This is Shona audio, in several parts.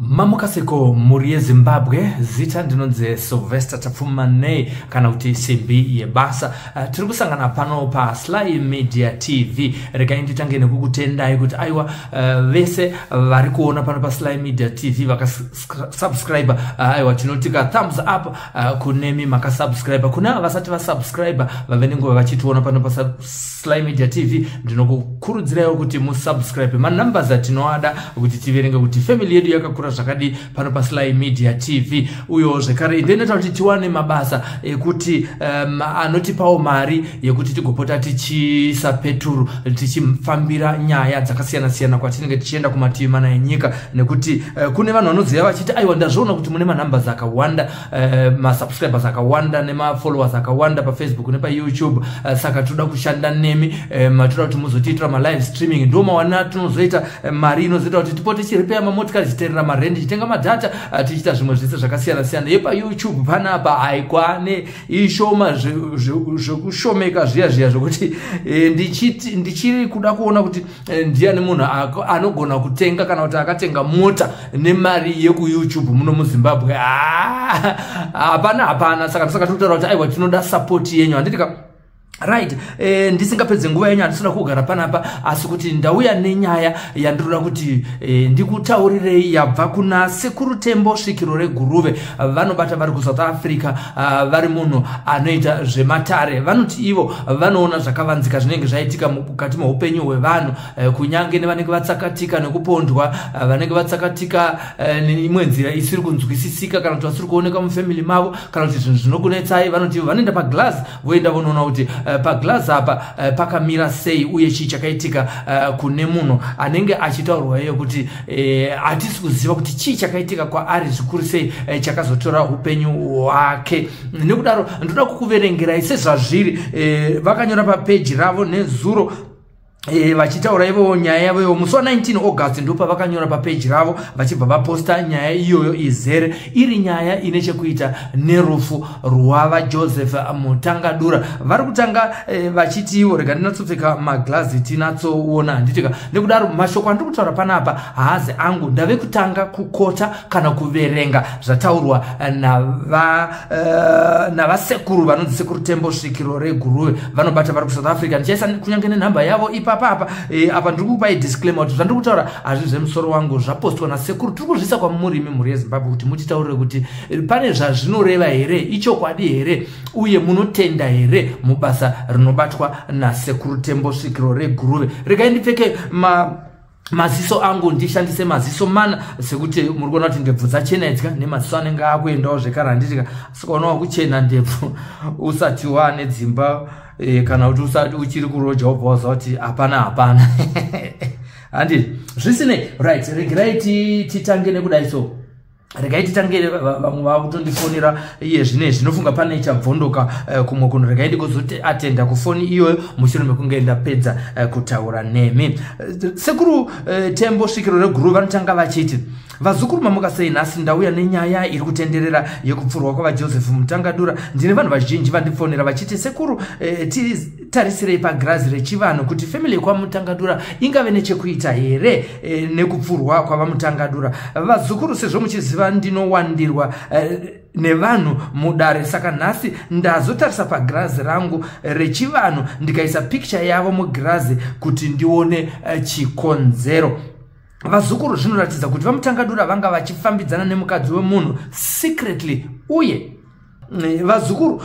Mamukaseko mhuri yeZimbabwe, zita ndinonzi Sylvester Tapfumanei kana kuti Simbi Yebasa. Tiri kusangana pano paSly Media TV. Regai nditange nekukutendai kuti aiwa, vese vari kuona pano paSly Media TV vakasubscribe, aiwa, tinotika thumbs up kunemi makasubscribe. Kune ava vasati vasubscribe, vave nenguva vachitiona pano paSly Media TV, ndinokukurudziraiwo kuti musubscribe. Manumbers atinoada kuti tiverenge kuti family yedu yakakura zvakadii pano paSly Media TV. Uyo zvekare ndoinoita kuti tiwane mabasa ekuti anotipawo mari yekuti tigopota tichiisa peturu, tichifambira nyaya dzakasiyana-siyana kwatinenge tichienda kumativi mana enyika, nekuti kune vanhu vanoziva vachiti, "Aiwa, ndazviona kuti mune manumbers akawanda, masubscribers akawanda nemafollowers akawanda paFacebook nepaYouTube, saka toda kushanda nemi, toda kuti muzotiitira malive streaming." Ndo mawana tinozoita mari inozoita kuti tipote tichirepeya mamotikari, tichiteerera marendi, tichitenga madata, tichiita zvimwe zvese zvakasiyana-siyana. YepaYouTube panapa haikwane, ishoma zvekushomeka zviya zviya, zvokuti ndichiri kuda kuona kuti ndiani munhu anogona kutenga kana kuti akatenga mota nemari yekuYouTube muno muZimbabwe. Hapana, hapana. Saka tinotaura kuti aiwa, tinoda support yenyu, handitika? Right, ndisingapedze nguva yenyu, handisina kugara panapa, asi kuti ndauya nenyaya yandiroda kuti ndikutaurirei yabva kuna Sekuru Tembo, svikiro reGuruve. Vanobata vari kuSouth Africa, vari munhu anoita zvematare. Vanoti ivo vanoona zvakavanzika zvinenge zvaitika mukati meupenyu hwevanhu, kunyange nevanenge vatsakatika nekupondwa, vanenge vatsakatika neimwe nzira isiri kunzwisisika, kana kuti vasiri kuoneka mufamily mavo, kana kuti zvinhu zvinokunetsai. Vanoti ivo vanoenda paglass, voenda vonoona kuti paglass apa pakamira sei, uye chii chakaitika kune munhu anenge achitaurwa iye kuti hatisi kuziva kuti chii chakaitika kwaari, zvikuru sei chakazotora upenyu hwake. Nekudaro ndoda kukuverengerai sezvazviri. Vakanyora papeji ravo nezuro, vachitaura ivowo nyaya yavoyo musi wa19 August. Ndo pavakanyora papeji ravo, vachibva vaposta nyaya iyoyo izere, iri nyaya ine chekuita nerufu rwavaJoseph Mutangadura. Vari kutanga vachiti ivo, rega ndinatsopfeka maglazi tinatsoona, handitika? Nekudaro mashoko andiri kutaura panapa haazi angu, ndave kutanga kukota kana kuverenga zvataurwa navasekuru vanonzi Sekuru Tembo, svikiro reGuruve. Vanobata vari kuSouth Africa. Ndichaisa kunyange nenhamba yavo ipapapa. Apa ndiri kupai disclaimer kuti zvandiri kutaura hazvi zvemusoro wangu, zvapostwa nasekuru. Tiri kuzviisa kwamurimi, mhuri yeZimbabwe, kuti mutitaurire kuti pane zvazvinoreva here, ichokwadi here, uye munotenda here mubasa rinobatwa naSekuru Tembo, svikiro reGuruve. Regai ndipfeke maziso angu, ndishandise maziso mana, sekuti muri kuona kuti ndebvu dzachena idzika, nemaziso anenge akuendawo zvekare, handitika? Sikaonawo kuchena ndebvu usati wane dzimba, kana kuti usati uchiri kuroja, wobva waziva kuti hapana, hapana, handi? Zvisinei, right, regerai titange nekudai. So regai titange. Vamwe vakutondifonera iye zvine zvinofunga pane chabvondoka kumwe kunhu. Regai ndigozoatenda kufoni iyoyo mushure mekunge ndapedza kutaura nemi. Sekuru Tembo, svikiro reGuruve, vanotanga vachiti, "Vazukuru, mamuka sei? Nhasi ndauya nenyaya iri kutenderera yekupfurwa kwavaJoseph Mutangadura. Ndine vanhu vazhinji vandifonera vachiti, 'Sekuru, titarisirei pagirazi rechivanhu kuti family yekwaMutangadura ingave nechekuita here nekupfurwa kwavaMutangadura.' Vazukuru, sezvo muchiziva, ndinowandirwa nevanhu mudare, saka nhasi ndazotarisa pagirazi rangu rechivanhu, ndikaisa pikicha yavo mugirazi kuti ndione chikonzero. Vazukuru, zvinoratidza kuti vaMutangadura vanga vachifambidzana nemukadzi wemunhu secretly, uye vazukuru,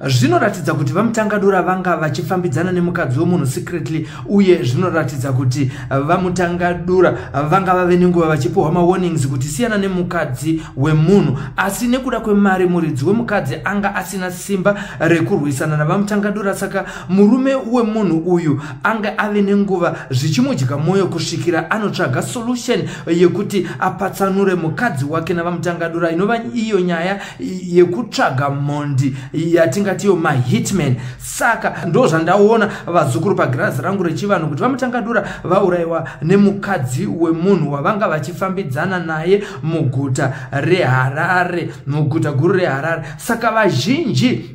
zvinoratidza kuti vaMutangadura vanga vachifambidzana nemukadzi wemunhu secretly, uye zvinoratidza kuti vaMutangadura vanga vave nenguva vachipiwa mawarnings kuti siyana nemukadzi wemunhu, asi nekuda kwemari, muridzi wemukadzi anga asina simba rekurwisana navaMutangadura. Saka murume wemunhu uyu anga ave nenguva zvichimudya mwoyo kusvikira anotsvaga solution yekuti apatsanure mukadzi wake navaMutangadura, inova iyo nyaya yekutsvaga mhondi yatingatiyo mahitman. Saka ndo zvandaona, vazukuru, pagirazi rangu rechivanhu, kuti vaMutangadura vaurayiwa nemukadzi wemunhu wavanga vachifambidzana naye muguta reHarare, muguta guru reHarare. Saka vazhinji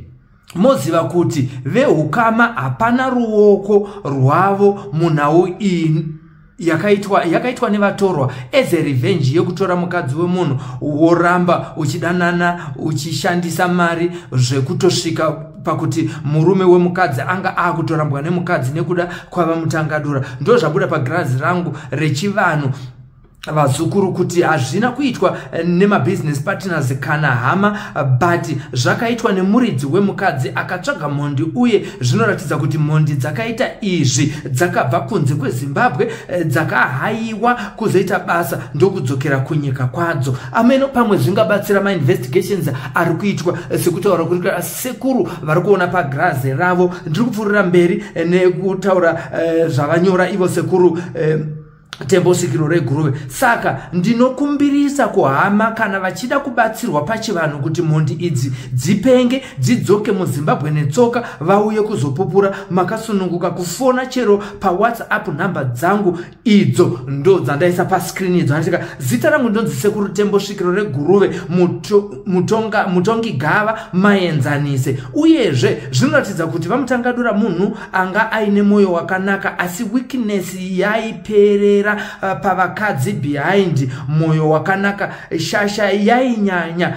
moziva kuti veukama hapana ruoko rwavo munhau iyi. Yakaitwa nevatorwa as a revenge yekutora mukadzi wemunhu, woramba uchidanana, uchishandisa mari zvekutosvika pakuti murume wemukadzi anga akutorambwa nemukadzi nekuda kwava Mutangadura. Ndo zvabuda pagirazi rangu rechivanhu, vazukuru, kuti hazvina kuitwa nemabusiness partners kana hama, but zvakaitwa nemuridzi wemukadzi akatsvaga mhondi. Uye zvinoratidza kuti mhondi dzakaita izvi dzakabva kunze kweZimbabwe, dzakahayiwa kuzoita basa ndokudzokera kunyika kwadzo. Ameno, pamwe zvingabatsira mainvestigations ari kuitwa, sekutaura kuri sekuru vari kuona pagirazi ravo. Ndiri kupfuurira mberi nekutaura zvavanyora ivo sekuru Tembo Svikiro reGuruve. Saka ndinokumbirisa kuhama, kana vachida kubatsirwa pachivanhu kuti mhondi idzi dzipenge, dzidzoke muZimbabwe netsoka, vauye kuzopupura, makasununguka kufona chero paWhatsApp. Nhamba dzangu idzo ndo dzandaisa pascreen idzo. Andika zita rangu ndonzi Sekuru Tembo Svikiro reGuruve, mutongi gava maenzanise. Uyezve zvinoratidza kuti vaMutangadura munhu anga aine mwoyo wakanaka, asi weakness yaiperera pavakadzi. Behind mwoyo wakanaka, shasha yainyanya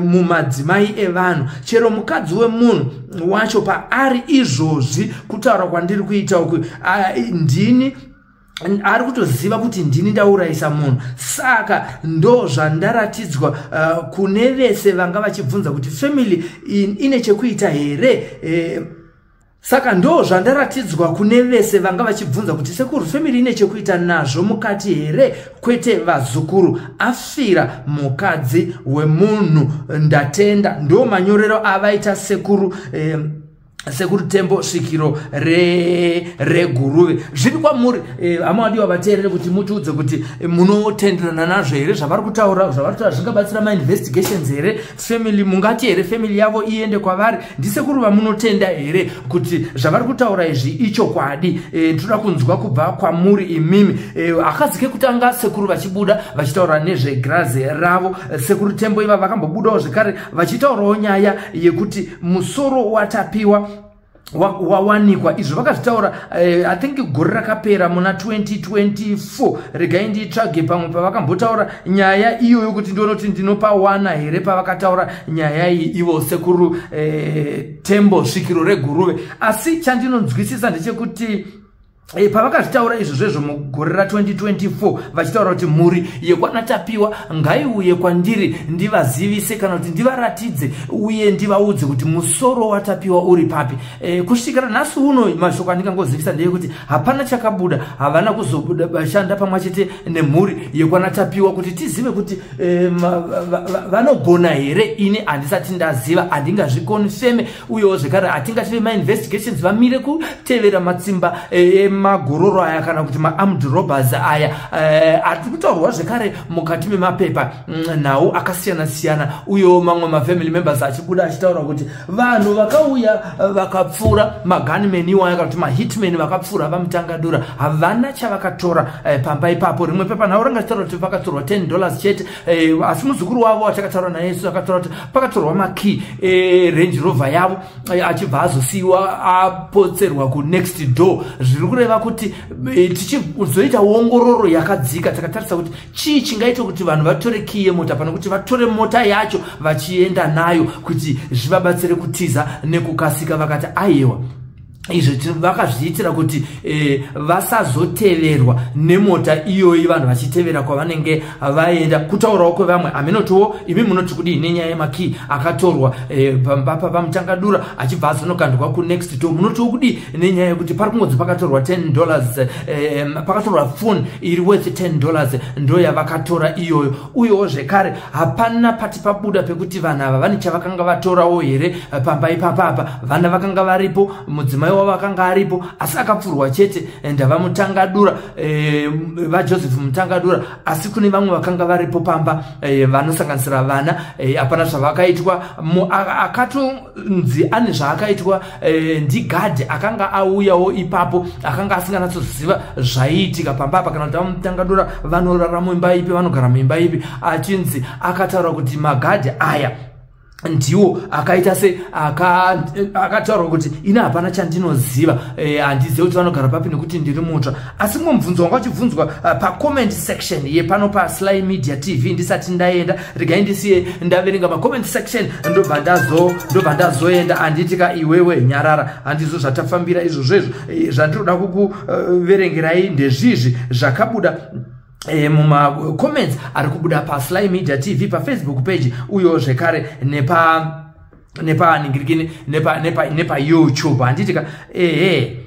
mumadzimai evanhu. Chero mukadzi wemunhu wacho paari izvozvi, kutaura kwandiri kuita uku, ndini ari kutoziva kuti ndini ndaurayisa munhu. Saka ndo zvandaratidzwa. Kune vese vanga vachibvunza kuti family ine chekuita here, saka ndo zvandaratidzwa. Kune vese vanga vachibvunza kuti sekuru, family ine chekuita nazvo mukati here, kwete vazukuru. Afira mukadzi wemunhu. Ndatenda. Ndo manyorero avaita sekuru Tembo Svikiro reGuruve. Zviri kwamuri, hama vadiwa vateerere, kuti mutiudze kuti munotenderana nazvo here zvavari kutaura. Zvavari kutaura zvingabatsira mainvestigations here? Family, mungati here family yavo iende kwavari? Ndisekuru vamunotenda here kuti zvavari kutaura izvi ichokwadi? Ndinoda kunzwa kubva kwamuri imimi. Hakazi kekutanga sekuru vachibuda vachitaura nezvegrazi ravo. Sekuru Tembo iva vakambobudawo zvekare vachitaurawo nyaya yekuti musoro waTapiwa wawanikwa. Izvo vakazvitaura, I think, gore rakapera muna 2024. Regai nditsvage pamwe pavakambotaura nyaya iyoyo kuti ndione kuti ndinopawana here pavakataura nyaya iyi ivo sekuru Tembo Svikiro reGuruve. Asi chandinonzwisisa ndechekuti pavakazvitaura izvo zvezvo mugore ra2024, vachitaura kuti mhuri yekwanatapiwa ngaiuye kwandiri ndivazivise kana kuti ndivaratidze uye ndivaudze kuti musoro waTapiwa uri papi, kusvikira nhasi uno mashoko andingangozivisa ndeyekuti hapana chakabuda. Havana kuzobuda vashanda pamwe chete nemhuri yekwanatapiwa kuti tizive kuti vanogona here. Ini handisati ndaziva, handingazviconfirme. Uyewo zvekare hatingati vemainvestigations vamire kutevera matsimba emagororo aya kana kuti maarmed robbers aya atiri kutaurwa zvekare mukati memapepa nhau akasiyana-siyana. Uyewo mamwe mafamily members achibuda achitaura kuti vanhu vakauya vakapfuura, magunmen iwaya kana kuti mahitman vakapfuura vaMutangadura, havana chavakatora pamba ipapo. Rimwe pepanhau ranga richitaura kuti pakatorwa $10 chete, asi muzukuru wavo watakataura naye isu akataura kuti pakatorwa makey eRange Rover yavo, achibva azosiyiwa apotserwa kunext door. Zviri kureva kuti tichizoita ongororo yakadzika, takatarisa kuti chii chingaita kuti vanhu vatore key yemota pane kuti vatore mota yacho vachienda nayo kuti zvivabatsire kutiza nekukasika. Vakati aiwa, izvo vakazviitira kuti vasazoteverwa nemota iyoyi, vanhu vachitevera kwavanenge vaenda. Kutaurawo kwevamwe, hamenotiwo imi munoti kudii nenyaya yemakey akatorwa pamba paMutangadura achibva azonokandwa kunext door? Munotiwo kudii nenyaya yekuti pari kungonzi pakatorwa $10, pakatorwa phone iri worth $10? Ndo yavakatora iyoyo. Uyewo zvekare hapana pati pabuda pekuti vanhu ava vane chavakanga vatorawo here pamba ipapapa. Vana vakanga varipo, mudzimai wavo akanga aripo, asi akapfurwa chete ndavaMutangadura, vaJoseph Mutangadura. Asi kune vamwe vakanga varipo pamba, vanosanganisira vana, hapana zvavakaitwa. Akatonzi ane zvaakaitwa ndigadhi akanga auyawo ipapo, akanga asinganatsoziva zvaiitika pamba apa kana kuti vaMutangadura vanorara muimba ipi, vanogara muimba ipi. Achinzi akataura kuti magadhi aya Ndiwo akaita se akataurwa kuti ini hapana chandinoziva, handizivi kuti vanogara papi nekuti ndiri mutsva. Asi mumwe mubvunzo wanga uchibvunzwa pacomment section yepano paSly Media TV, ndisati ndaenda, regai ndisiye ndaverenga macomment section, ndobva ndazoenda. Handitika iwewe nyarara, handizvo zvatafambira izvozvo izvo. Zvandinoda kukuverengerai ndezvizvi zvakabuda mumacomments ari kubuda paSly Media TV paFacebook page, uyo zvekare nepa nepaningirikini nepaYouTube, handitika? Ehe,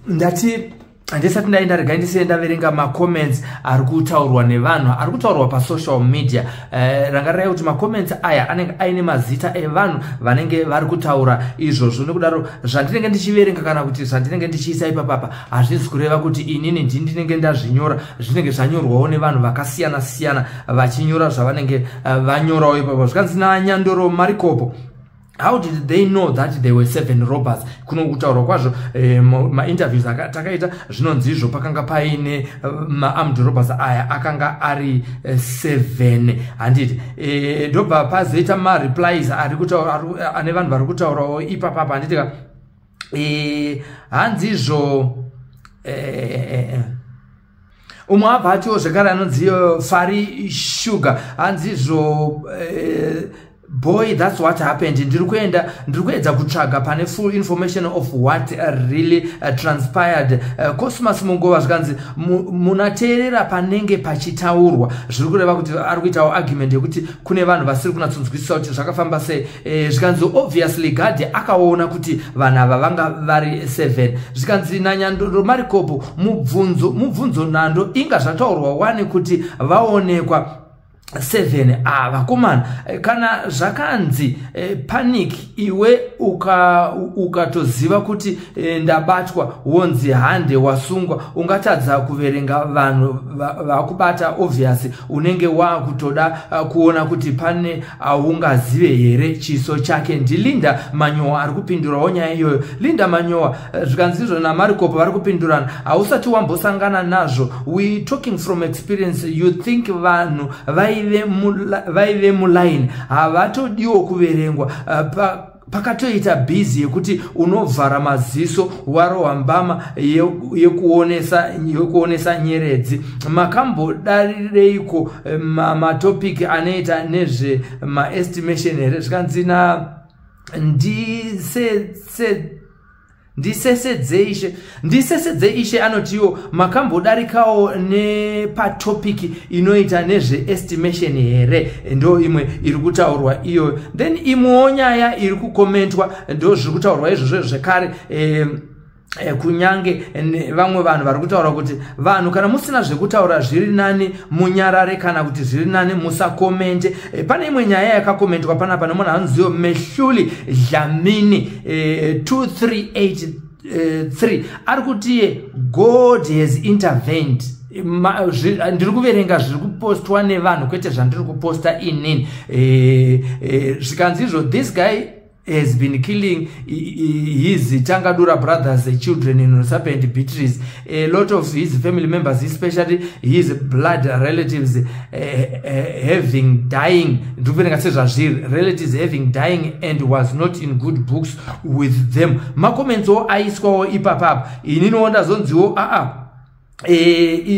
ndati handisati ndaenda, regai ndisiye ndaverenga macomments ari kutaurwa nevanhu, ari kutaurwa pasocial media. Rangarirai kuti macomments aya anenge aine mazita evanhu vanenge vari kutaura izvozvo. Nekudaro zvandinenge ndichiverenga kana kuti zvandinenge ndichiisa ipapapa hazvisi kureva kuti inini ndini ndinenge ndazvinyora. Zvinenge zvanyorwawo nevanhu vakasiyana siyana vachinyora zvavanenge vanyorawo ipapo. Zvikanzi naNyandoro Marikopo, "How did they know that there were seven robbers?" Kuno kutaurwa kwazvo, mainterviews takaita, zvinonzi izvo pakanga paine maarmed robbers aya akanga ari seven, handiti? Ndobva pazoita mareplies ari kutaura ane vanhu vari kutaurawo ipapapa, handitika? Hanzizvo umwe abva atiwo zvekare, anonzi Fari Sugar, hanzizvo, "Boy, that's what happened. Ndiri kuenda, ndiri kuedza kutsvaga pane full information of what really transpired." Cosmas Mungova, zvikanzi munateerera panenge pachitaurwa. Zviri kureva kuti ari kuitawo argument yekuti kune vanhu vasiri kunatsonzwisisa kuti zvakafamba sei. Zvikanzi obviously guard akaona kuti vanhu ava vanga vari 7. Zvikanzi naNyandoro Marikopo, mubvunzo mubvunzo nando inga zvataurwa wani kuti vaonekwa 7. Ah, vakomana, kana zvakanzi panic, iwe ukatoziva kuti ndabatwa, wonzi hande wasungwa, ungatadza kuverenga vanhu vakubata? Obvious unenge wakutoda kuona kuti pane aungazive here chiso chake. NdiLinda Manyowa ari kupindurawo nyaya iyoyo. Linda Manyowa, zvikanzi izvo naMarikopo vari kupindurana, hausati wambosangana nazvo, we talking from experience. You think vanhu vaive muline havatodiwo kuverengwa? Pakatoita busy yekuti unovhara maziso, warohwa mbama yekuonesa nyeredzi. Makambodarireiko matopic anoita nezvemaestimation here? Zvikanzi na ndisesedze ishe, ndisesedze ishe anotiwo makambodarikawo nepatopic inoita nezveestimation here? Ndo imwe iri kutaurwa iyoyo. Then imwewo nyaya iri kucommentwa, ndo zviri kutaurwa izvozvo zvekare, kunyange vamwe vanhu vari kutaura kuti vanhu kana musina zvekutaura zviri nani munyarare, kana kuti zviri nani musacommente. Pane imwe nyaya yakacommentwa panapa nemunhu anonziyo Mehluli Dlamini 2383, ari kuti God has intervened. Ndiri kuverenga zviri kupostwa nevanhu, kwete zvandiri kuposta inini. Zvikanzi izvo this guy has been killing his Tangadura brothers' children in Rusape and Beatrice. A lot of his family members, especially his blood relatives, having dying, ndikuverenga sezvazviri, relatives having dying and was not in good books with them. Macomments aiswawo ipapapa. Ininiwo ndazonziwo aa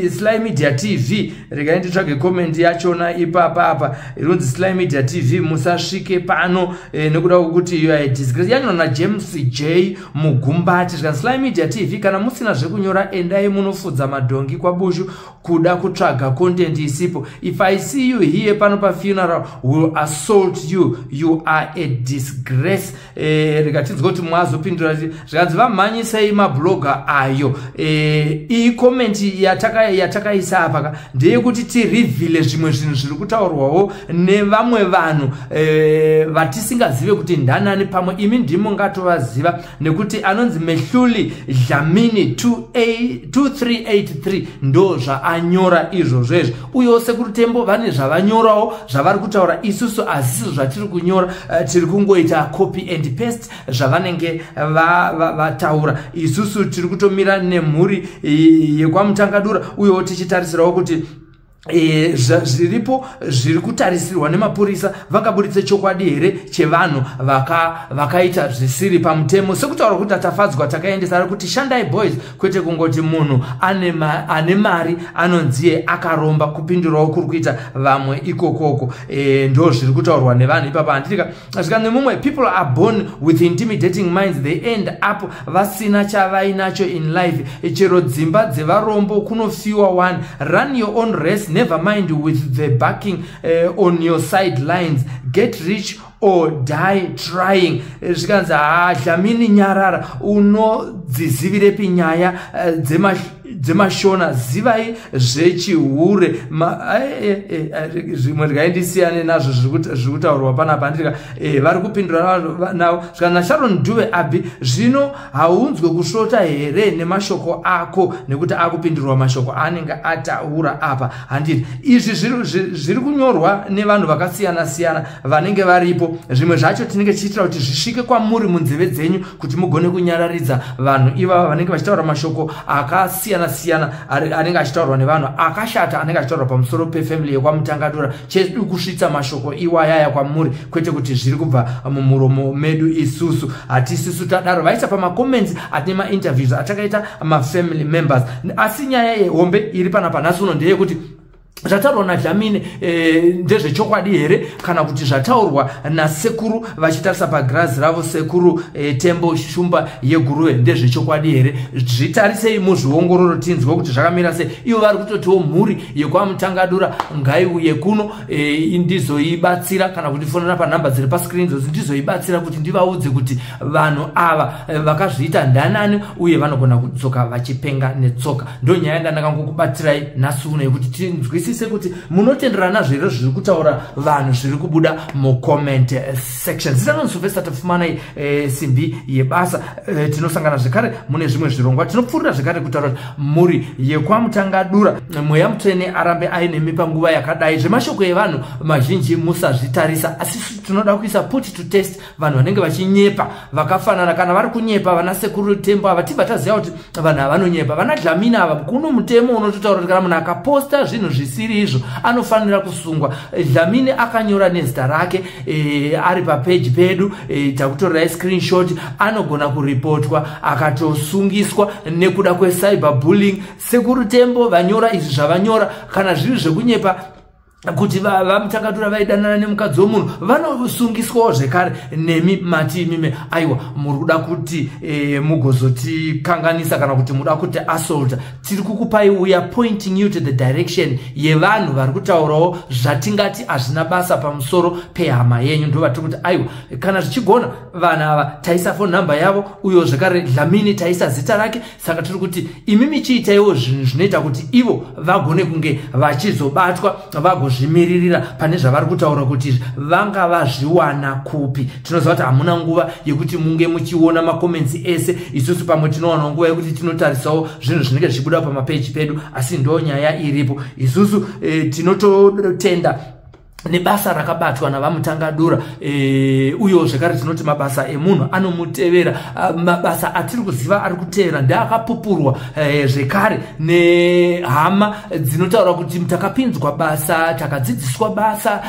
Sly Media TV, regai nditsvage comment yachona ipapapa inonzi Sly Media TV, musasvike pano nekuda kwekuti you are disgrace. Yanyorwa naJames J Mugumbati. Zvikanzi, Sly Media TV, kana musina zvekunyora endai munofudza madhongi kwaBushu, kuda kutsvaga content isipo. If I see you here pano pafuneral, will assault you. You are a disgrace. Rikatinzwa kuti mwazopindura, zvikanzi vamhanyisei mablogger ayo. Iyi comment yatakaisa apa ndeyekuti tireveale zvimwe zvinhu zviri kutaurwawo nevamwe vanhu vatisingazive kuti ndanani. Pamwe imi ndimo ngatovaziva, nekuti anonzi Mehluli Dlamini 2383 ndo zvaanyora izvozvo izvo. Uyewo Sekuru Tembo vane zvavanyorawo zvavari kutaura. Isusu hazisizo zvatiri kunyora, tiri kungoita copy and paste zvavanenge vataura. Isusu tiri kutomira nemhuri yekwaMutangadura, uyewo tichitarisirawo kuti Zviripo zviri kutarisirwa nemapurisa, vangaburitse chokwadi here chevanhu vakaita zvisiri pamutemo? Sekutaura kuti Tafadzwa Takaendesa ari kuti shandai boys, kwete kungoti munhu ane mari anonziye akaromba. Kupindurawo kuri kuita vamwe ikokoko, ndo zviri kutaurwa nevanhu ipapa, handitika? Svika nemumwe, people are born with intimidating minds, they end up vasina chavainacho in life. Chero dzimba dzevarombo kunofiwa one. Run your own race, never mind with the backing on your sidelines. Get rich or die trying. Zvikanzi, ha, Dlamini, nyarara, unodzizivirepi nyaya dzemashona? Zivai zvechihure. Zvimwe ndikaindisiyane nazvo zviri kutaurwa panapa, handika? Vari kupindura navo. Zvikanzi naSharon Duve Abi, zvino haunzwe kusvota here nemashoko ako? Nekuti akupindurwa mashoko aanenge ataura apa, handiti? Izvi zviri kunyorwa nevanhu vakasiyana siyana vanenge varipo. Zvimwe zvacho tinenge tichiitira kuti zvisvike kwamuri munzeve dzenyu, kuti mugone kunyararidza vanhu ivava vanenge vachitaura mashoko akasiyana siyana anenge achitaurwa nevanhu akashata, anenge achitaurwa pamusoro pefamily yekwaMutangadura. Chedu kusvitsa mashoko iwayaya kwamuri, kwete kuti zviri kubva mumuromo medu isusu. Hatisisu tadaro, vaisa pamacomments atine mainterviews atakaita mafamily members. Asi nyaya yehombe iri panapa nhasi uno ndeyekuti zvataurwa naDlamini ndezvechokwadi here, kana kuti zvataurwa nasekuru vachitarisa pagirazi ravo, Sekuru Tembo Shumba yeGuruve, ndezvechokwadi here? Zvitarisei muzviongororo, tinzwe kuti zvakamira sei. Ivo vari kutotiwo mhuri yekwaMutangadura ngaiuye kuno, ndizoibatsira, kana kundifonera panhamba dziri pascreen idzodzo, ndizoibatsira kuti ndivaudze kuti vanhu ava vakazviita ndanani, uye vanogona kudzoka vachipenga netsoka. Ndo nyaya ndandakangokubatirai nhasi uno, yekuti tinzwisise kuti munotenderana zvere zviri kutaura vanhu, zviri kubuda mucomment section. Zita nonzi Sylvester Tapfumanai, Simbi Yebasa. Tinosangana zvekare mune zvimwe zvirongwa. Tinopfuurira zvekare kutaura kuti mhuri yekwaMutangadura, Mweya Mutsvene arambe ainemi panguva yakadai. Zvemashoko evanhu mazhinji musazvitarisa, asi tinoda kuisa put to test vanhu vanenge vachinyepa vakafanana. Kana vari kunyepa vana Sekuru Tembo ava, tibva taziva kuti vanhu ava vanonyepa. Vana Dlamini ava, kuno mutemo unototaura kuti kana munhu akaposta zvinhu zvisiri izvo anofanira kusungwa. Dlamini akanyora nezita rake, ari papeji pedu, takutorerai screenshot. Anogona kuripotwa akatosungiswa nekuda kwecyber bullying. Sekuru Tembo vanyora izvi zvavanyora, kana zviri zvekunyepa kuti vaMutangadura vaidanana nemukadzi womunhu, vanosungiswawo zvekare. Nemi mati imime, aiwa, muri kuda kuti mugozotikanganisa, kana kuti muda kuti assaulta. Tiri kukupai, we are pointing you to the direction yevanhu vari kutaurawo zvatingati hazvina basa pamusoro pehama yenyu. Ndo vatiri kuti aiwa, kana zvichigona, vanhu ava taisa phone number yavo, uyo zvekare Dlamini taisa zita rake. Saka tiri kuti imi michiitaiwo zvinhu zvinoita kuti ivo vagone kunge vachizobatwa, vagozvimiririra pane zvavari kutaura kuti vanga vazviwana kupi. Tinoziva kuti hamuna nguva yekuti munge muchiona macomments ese. Isusu pamwe tinowana nguva yekuti tinotarisawo zvinhu zvinenge zvichibuda pamapeji pedu, asi ndo nyaya iripo. Isusu tinototenda nebasa rakabatwa navaMutangadura, uyewo zvekare tinoti mabasa emunhu anomutevera. Mabasa atiri kuziva ari kutevera ndeakapupurwa zvekare nehama dzinotaura kuti takapinzwa basa, takadzidziswa basa,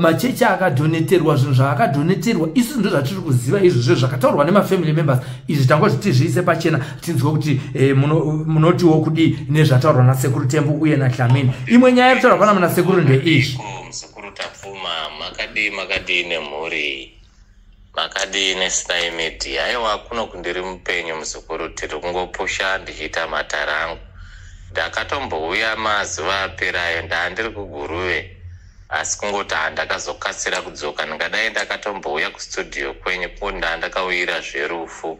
machechi akadhoneterwa zvinhu zvaakadhoneterwa. Isusu ndo zvatiri kuziva izvozvo zvakataurwa nemafamily members. Izvi tangozviti zviise pachena, tinzwe kuti munotiwo kudii nezvataurwa naSekuru Tembo uye naDlamini. Imwe nyaya iri kutaurwa panapa nasekuru ndeizvi. Sekuru Tapfuma, makadii? Makadii nemhuri? Makadii neSly Media? Aiwa, kuno kundiri mupenyu, muzukuru. Tiri kungopusha ndichiita matara angu. Ndakatombouya mazuva aperayo, ndaandiri kuGuruve, asi kungoti handakazokasira kudzoka. Ndingadai ndakatombouya kustudio kwenyu, kungoti ndaandakauyira zverufu.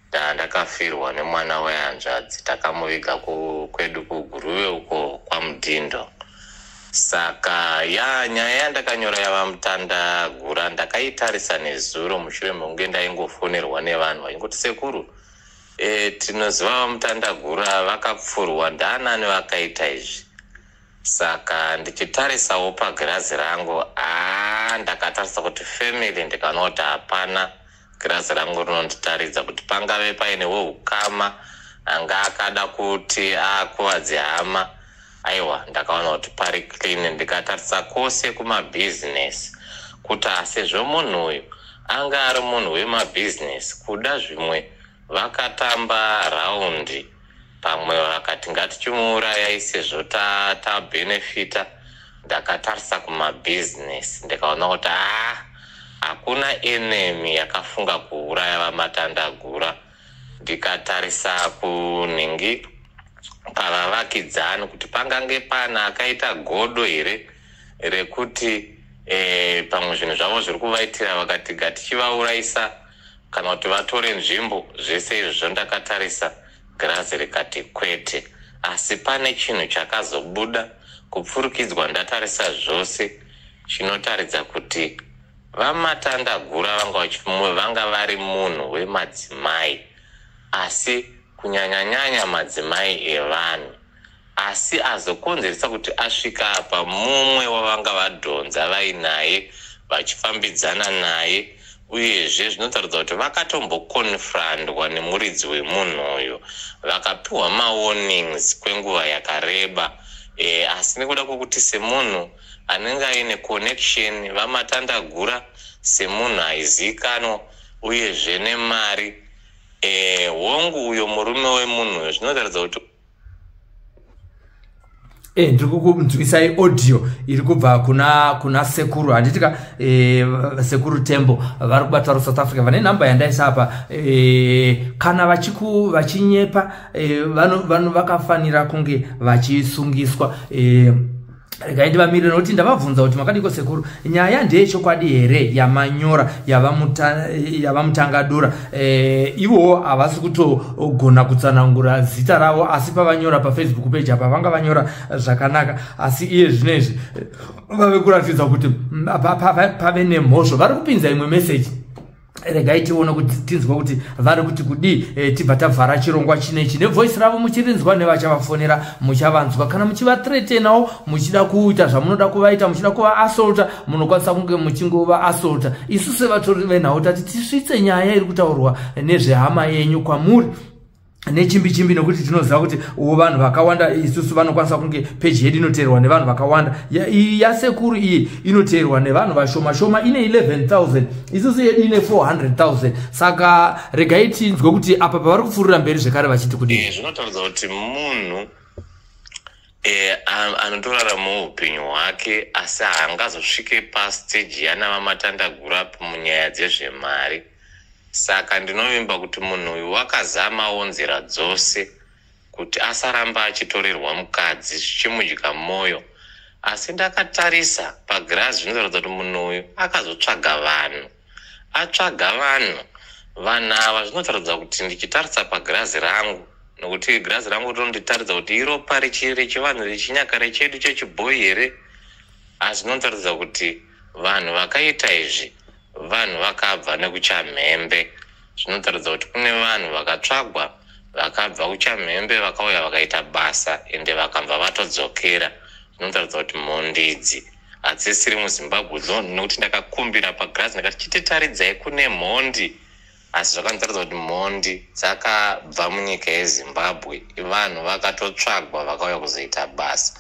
Ndandakafirwa nemwana wehanzvadzi, takamuviga kwedu kuGuruve uko kwaMudhindo. Saka ya nyaya yandakanyora yavaMutandagura ndakaitarisa nezuro, mushure mekunge ndaingofonerwa nevanhu vachingoti, "Sekuru, tinoziva vaMutandagura vakapfurwa, ndaanani vakaita izvi?" Saka ndichitarisawo pagirazi rangu, aa, ndakatarisa kuti family, ndikaona kuti hapana. Girazi rangu rinonditaridza kuti pangave paine weukama anga akada kuti akuvadze hama. Aiwa, ndakaona kuti pari clean. Ndikatarisa kwose kumabhizinesi kuti asezvo munhu uyu anga ari munhu wemabhizinesi, kuda zvimwe vakatamba raundi, pamwe vakati ngatichimuurayai sezvo tabhenefita. Ndakatarisa kumabhizinesi, ndikaona kuti aa, hakuna enemy yakafunga kuuraya VaMatandagura. Ndikatarisa kunhingi pavavakidzani kuti pangange pana akaita godo here rekuti pamwe zvinhu zvavo zviri kuvaitira, vakati ngatichivaurayisa kana kuti vatore nzvimbo. Zvese izvozvo ndakatarisa, girazi rikati kwete. Asi pane chinhu chakazobuda kupfurukidzwa ndatarisa zvose, chinotaridza kuti VaMatandagura vanga vari munhu wemadzimai, asi kunyanyanyanya madzimai evanhu. Asi azokonzeresa kuti asvika apa mumwe wavanga vadhonza vainaye, vachifambidzana naye. Uyezve zvinotaridza kuti vakatombokonfrandwa nemuridzi wemunhu uyu, vakapiwa mawarnings kwenguva yakareba, asi nekuda kwekuti semunhu anenge aine connection, VaMatandagura semunhu aizivikanwa, uyezve nemari, hongu, uyo murume wemunhu uyo, zvinotaridza kuti Ndiri kukunzwisai audio iri kubva kuna sekuru, handitika? Sekuru Tembo vari kubata vari South Africa, vane nhamba yandaisa apa. Kana vachinyepa, vanhu vakafanira kunge vachisungiswa. Regai ndivamirire, nokuti ndavabvunza kuti makadiko sekuru, nyaya ndeyechokwadi here yamanyora yavaMutangadura? Ivowo havasi kutogona kutsanangura zita ravo, asi pavanyora paFacebook page apa vanga vanyora zvakanaka. Asi iye zvino izvi vave kuratidza kuti pave nemhosvo. Vari kupinza imwe meseji, regai tione kuti tinzwe kuti vari kuti kudii. Tibva tavhara chirongwa chinechi nevoice ravo muchirinzwa, nevachavafonera muchavanzwa. Kana muchivathreatenawo, muchida kuita zvamunoda kuvaita, muchida kuvaassaulta, munokwanisa kunge muchingovaassaulta. Isu sevatori venhau tati tisvitse nyaya iri kutaurwa nezvehama yenyu kwamuri nechimbi chimbi, nekuti tinoziva kuti uwo vanhu vakawanda isusu vanokwanisa kunge peji yedu inoteerwa nevanhu vakawanda. Iyi yasekuru iyi inoteerwa nevanhu vashoma shoma, ine 11,000, isusu yedu ine 400,000. Saka regai tinzwe kuti apa pavari kupfuurira mberi zvekare vachiti kudii. Zvinotaridza kuti munhu anotoraramawo upenyu hwake, asi haangazosvike pastage yana VaMatandagura munyaya dzezvemari. Saka ndinovimba kuti munhu uyu wakazamawo nzira dzose kuti asaramba achitorerwa mukadzi zvichimudya mwoyo. Asi ndakatarisa pagirazi, zvinotaridza kuti munhu uyu akazotsvaga vanhu, atsvaga vanhu. Vanhu ava zvinotaridza kuti ndichitarisa pagirazi rangu, nokuti girazi rangu rinonditaridza kuti iropa rechivanhu, rechinyakare chedu chechibhoyi here, asi zvinotaridza kuti vanhu vakaita izvi vanhu vakabva nekuchamhembe. Zvinotaridza kuti kune vanhu vakatsvagwa vakabva kuchamhembe, vakauya vakaita basa, ende vakabva vatodzokera. Zvinotaridza kuti mhondi idzi hadzisiri muZimbabwe, nokuti ndakakumbira pagirazi ndakati chititaridzai kune mhondi, asi zvakanditaridza kuti mhondi dzakabva munyika yeZimbabwe, vanhu vakatotsvagwa vakauya kuzoita basa,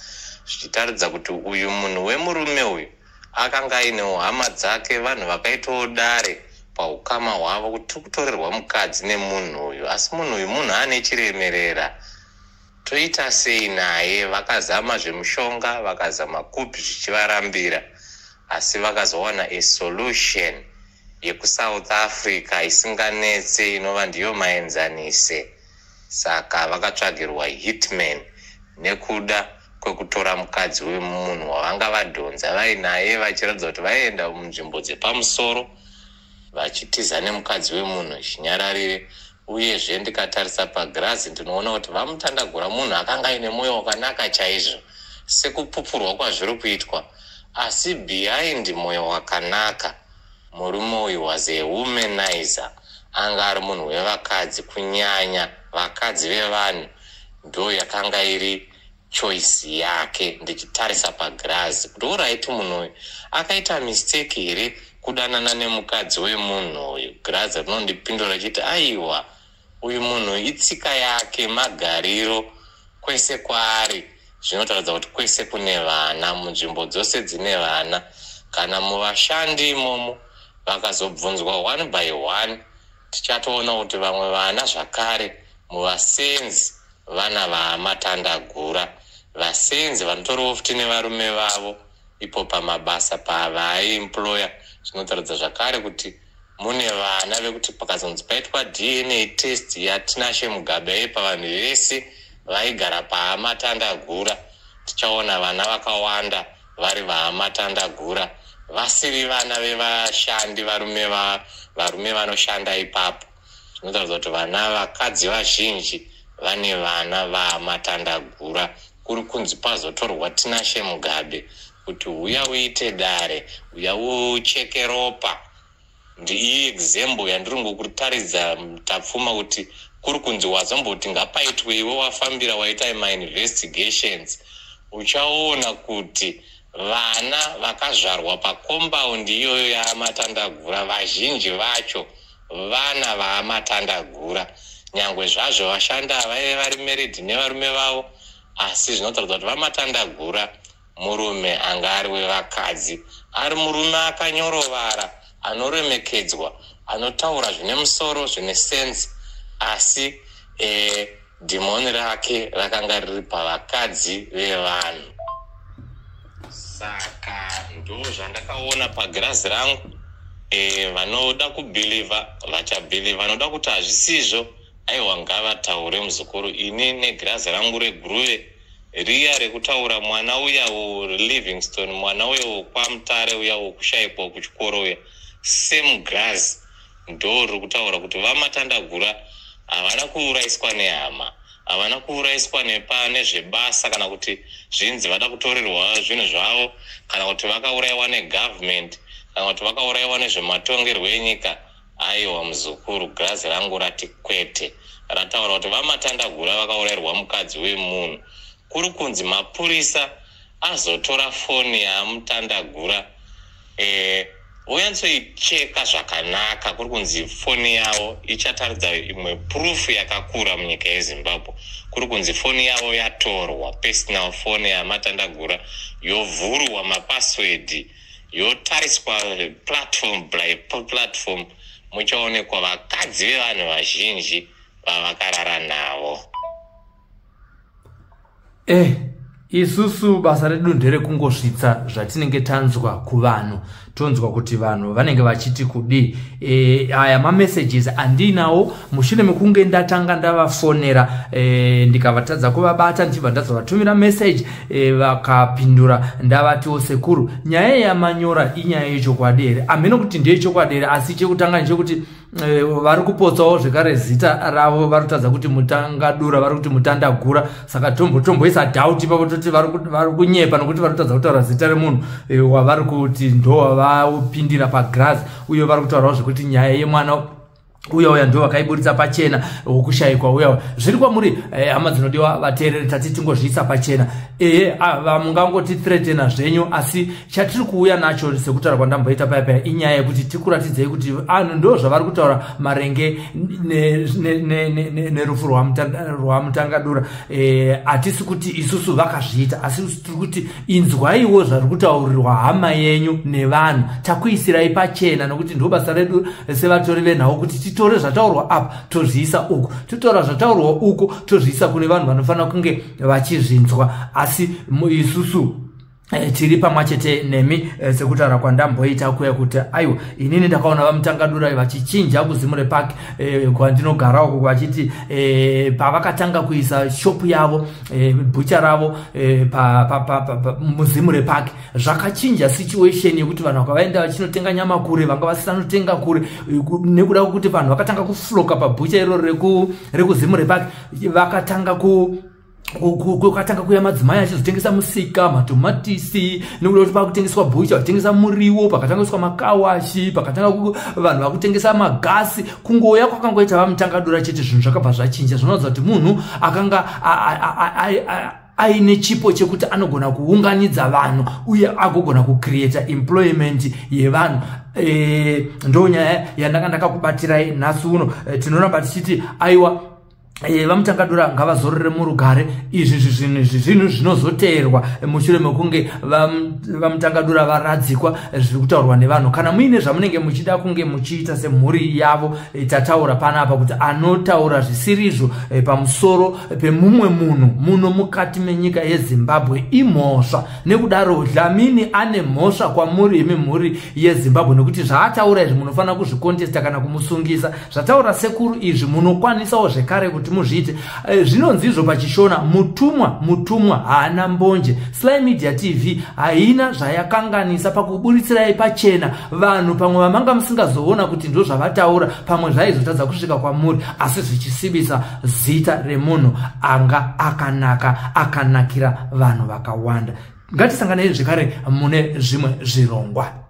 zvichitaridza kuti uyu munhu wemurume uyu akanga ainewo hama dzake, vanhu vakaitawo dare paukama hwavo kuti tiri kutorerwa mukadzi nemunhu uyu, asi munhu uyu munhu ane chiremerera, toita sei naye? Vakazama zvemushonga, vakazama kupi, zvichivarambira, asi vakazowana a solution yekuSouth Africa isinganetse, inova ndiyo maenzanise. Saka vakatsvagirwa hitman nekuda kwekutora mukadzi wemunhu wavanga vadhonza vainaye, vachiratidza kuti vaienda munzvimbo dzepamusoro vachitiza nemukadzi wemunhu chinyararire. Uyezve ndikatarisa pagirazi, ndinoona kuti VaMutandagura munhu akanga aine mwoyo wakanaka chaizvo sekupupurwa kwazviri kuitwa, asi behind mwoyo wakanaka, murume uyu was a womanizer. Anga ari munhu wevakadzi, kunyanya vakadzi vevanhu, ndo yakanga iri choice yake. Ndichitarisa pagirazi kuti alright, munhu uyu akaita mistake here kudanana nemukadzi wemunhu uyu? Girazi rinondipindura richiti aiwa, uyu munhu itsika yake, magariro kwese kwaari. Zvinotaridza kuti kwese kune vana, munzvimbo dzose dzine vana. Kana muvashandi imomo vakazobvunzwa one by one, tichatoona kuti vamwe vana zvakare muvasenzi vana vaMatandagura. Vasenzi vanotoriwo futi nevarume vavo ipo pamabasa pavaiemploya. Zvinotaridza zvakare kuti mune vana vekuti pakazonzi paitwa DNA test yaTinashe Mugabe pavanhu vese vaigara paMatandagura, tichaona vana vakawanda vari vaMatandagura, vasiri vana vevashandi, varume vanoshanda ipapo. Zvinotaridza kuti vana vakadzi vazhinji vane vana vaMatandagura. Kuri kunzi pazotorwa Tinashe Mugabe kuti uya uite dare, uya ucheke ropa. Ndiiyi example yandiri ngokutaridza, Tapfuma, kuti kuri kunzi wazomboti ngapaitwe, iwe wafambira waita mainvestigations, uchaona kuti vana vakazvarwa pakombaundi iyoyo yaMatandagura vazhinji vacho vana vaMatandagura. Nyangwe zvazvo vashanda vaive vari married nevarume vavo, asi zvinotaridza kuti vaMatandagura murume anga ari wevakadzi, ari murume akanyorovara, anoremekedzwa, anotaura zvine musoro, zvine sense, asi dhimoni rake rakanga riri pavakadzi vevanhu. Saka ndo zvandakaona pagirazi rangu. Vanoda kubhilivha vachabhilivha, vanoda kuti hazvisizvo, aiwa, ngavataure, muzukuru. Ini negirazi rangu reguruve riya rekutaura mwana uya Livingstone, mwana uya wokwaMutare, uya wokushayikwa kuchikoro uya, same grass ndo riri kutaura kuti vaMatandagura havana kuurayiswa nehama, havana kuurayiswa nezvebasa, kana kuti zvinzi vada kutorerwa zvinhu zvavo, kana kuti vakaurayiwa negavhumendi, kana kuti vakaurayiwa nezvematongerwo enyika. Aiwa, muzukuru, girazi rangu rati kwete. Rataura kuti vaMatandagura vakaurayirwa mukadzi wemunhu. Kuri kunzi mapurisa azotora foni yaMutandagura, voyatsoicheka zvakanaka. Kuri kunzi foni yavo ichataridza imwe proof yakakura munyika yeZimbabwe. Kuri kunzi foni yavo yatorwa, personal foni yaMatandagura, yovhurwa mapassword, yotariswa platform by platform, muchaonekwa vakadzi vevanhu vazhinji vavakarara navo. Isusu basa redu nderekungosvitsa zvatinenge tanzwa kuvanhu, tonzwa kuti vanhu vanenge vachiti kudii. Aya mamessages andinawo mushure mekunge ndatanga ndavafonera, ndikavatadza kuvabata, ndichibva ndazovatumira message, vakapindura. Ndavatiwo, "Sekuru, nyaya yamanyora inyaya yechokwadi here?" Hameno kuti ndeyechokwadi here, asi chekutanga ndechekuti vari kupotsawo zvekare zita ravo. Vari kutadza kuti Mutangadura, vari kuti Mutandagura. Saka tomboisa doubt ipapo, toti vari kunyepa nokuti vari kutadza kutaura zita remunhu wavari kuti ndo wavapindira pagrass. Uye vari kutaurawo zvekuti nyaya yemwana uya uya ndo vakaiburitsa pachena, wokushayikwa uya. Zviri kwamuri, hama dzinodiwa vateereri. Tati tingozviisa pachena. Ehe, mungangoti threatena zvenyu, asi chatiri kuuya nacho, sekutaura kwandamboita paya paya, inyaya yekuti tikuratidzei kuti anhu ndo zvavari kutaura maringe nerufu rwaMutangadura. Hatisi kuti isusu vakazviita, asi tiri kuti inzwaiwo zvari kutaurirwa hama yenyu nevanhu. Takuisirai pachena nokuti ndo basa redu sevatori venhau, kuti titore zvataurwa apa tozviisa uku, totora zvataurwa uku tozviisa kune vanhu vanofanira kunge vachizvinzwa. Asi isusu tiri pamwe chete nemi, sekutaura kwandamboita kuya kuti aiwa, inini ndakaona vaMutangadura vachichinja kuZimure Park, kwandinogara uko, vachiti pavakatanga kuisa shopu yavo, bhucha ravo, muZimure Park, zvakachinja situation yekuti vanhu vakavaenda vachinotenga nyama kure, vanga vasisanotenga kure, nekuda kwekuti vanhu vakatanga kufloka pabhucha iroro rekuZimure Park. Vakatanga ku kukatanga kuya madzimai achizotengesa musika matomatisi, nekuda kuti pakutengeswa bhucha, vachitengesa muriwo, pakatangeswa makawashi, pakatanga vanhu vakutengesa magasi. Kungouya kwakangoita vaMutangadura chete, zvinhu zvakabva zvachinja. Zvinoratidza kuti munhu akanga aine chipo chekuti anogona kuunganidza vanhu uye agogona kucreata employment yevanhu. Ndo nyaya yandanga ndakakubatirai nhasi uno. Tinoramba tichiti aiwa. VaMutangadura ngavazorore murugare. Izvi zvinhu izvi zvinhu zvinozoteerwa mushure mekunge VaMutangadura varadzikwa, zviri kutaurwa nevanhu. Kana muine zvamunenge muchida kunge muchiita semhuri yavo, tataura panapa kuti anotaura zvisirizvo pamusoro pemumwe munhu muno mukati menyika yeZimbabwe imhosva. Nekudaro Dlamini ane mhosva kwamuri imi mhuri yeZimbabwe, nekuti zvaataura izvi munofanira kuzvikontesta kana kumusungisa. Zvataura sekuru izvi munokwanisawo zvekare kuti muzviite. Zvinonzi izvo paChishona, mutumwa mutumwa haana mbonje. Sly Media TV haina zvayakanganisa pakuburitsirai pachena vanhu pamwe vamanga musingazoona kuti ndo zvavataura, pamwe zvaizotadza kusvika kwamuri, asi zvichisibisa zita remunhu anga akanaka, akanakira vanhu vakawanda. Ngatisanganei zvekare mune zvimwe zvirongwa.